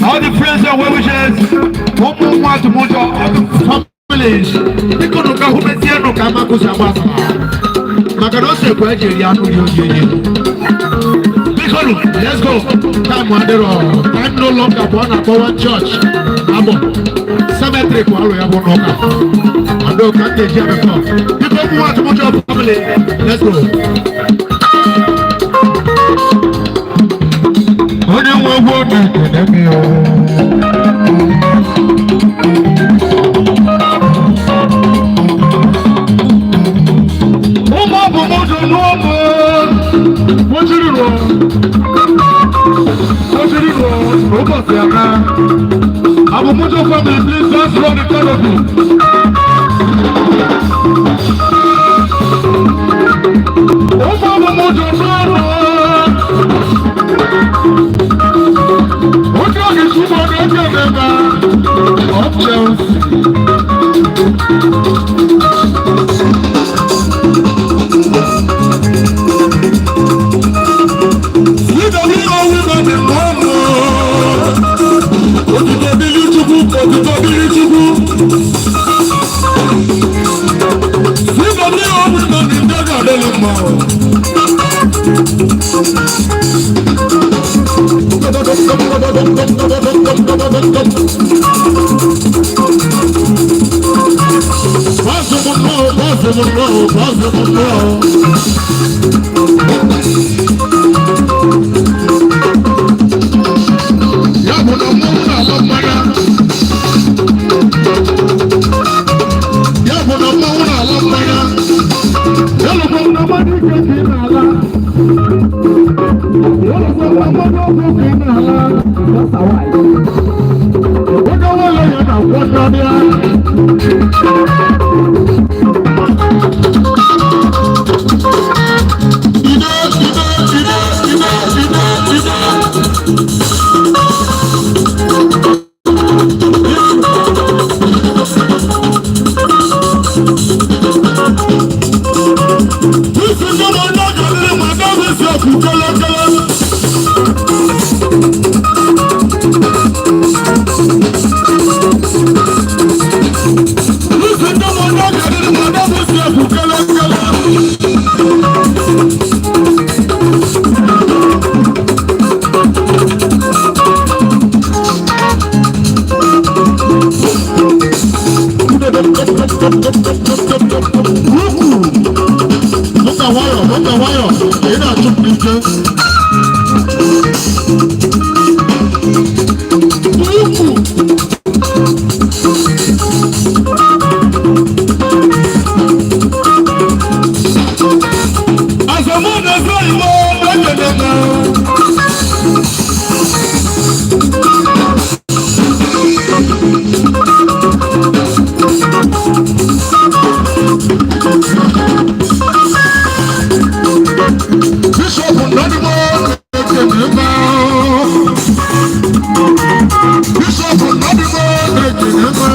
All the friends and well wishers, all the families, let's go. Time time no longer for one church. Abo cemetery family. Let's go. Onye nwe egwu na-ekene m ya. Ụmụ bụ mụjụ n'ụmụ mụjiri rụọ mụjiri rụọ n'ụbọchị aka. Abụmụjụ family, please dance round the canopy. Ụmụ bụ mụjụ n'ụmụ. Of Chelsea. Ekele. Ukwu. Nwoke nwayọ, nwoke nwayọ, ị na-achụ m n'ike. Ukwu. Àṣàmú ọ̀dẹ́sẹ̀ ìwọ lọ́jọ̀dẹ̀dẹ̀. Bíṣọ̀pù Nádìmọ́ Èkèdèmá. Bíṣọ̀pù Nádìmọ́ Èkèdèmá.